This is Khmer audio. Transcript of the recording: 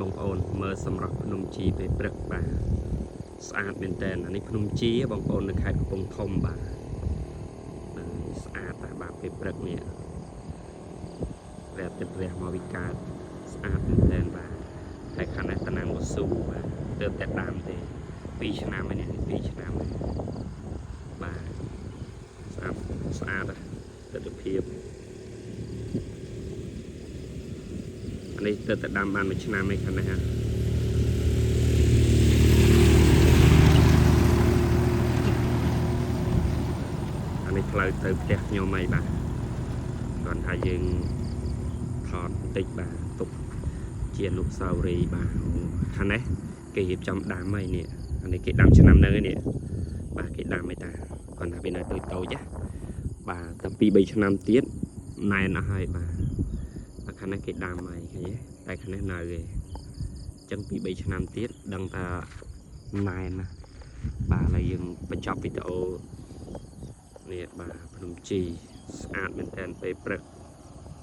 បងប្អូនមើលសម្រស់ភ្នំជីពេលព្រឹកបាទស្អាតមែនតើអានេះភ្នំជីបងប្អូននៅខេត្តកំពង់ធំបាទហ្នឹងហើយស្អាតតែបាទពេលព្រឹកនេះព្រះអាទិត្យរះមកវិកើតស្អាតមែនតើបាទតែខាងនេះតំណាងវស៊ូបាទទើបតែដាំទេ2ឆ្នាំហើយនេះ2ឆ្នាំហើយបាទស្អាតស្អាតណាស់ទស្សនភាព អានេះទៅតែដាំបានមួយឆ្នាំឯខាងនេះហ่ะអានេះផ្លូវទៅផ្ទះខ្ញុំអីបាទគាត់ថាយើងថតបន្តិចបាទទុកជាអនុស្សាវរីយ៍បាទអូខាងនេះគេរៀបចំដាំហើយនេះអានេះគេដាំឆ្នាំហ្នឹងឯនេះបាទគេដាំឯតាគាត់ថាវានៅតូចតូចណាបាទតែ2 3ឆ្នាំទៀតណែនអស់ហើយបាទតែខាងនេះគេដាំហើយឃើញទេតែខាងនេះនៅឯង ចឹង2 3ឆ្នាំទៀតដឹងថាណែនណាស់បាទឥឡូវយើងបញ្ចប់វីដេអូនេះបាទភ្នំជីស្អាតមែនតើពេលព្រឹក។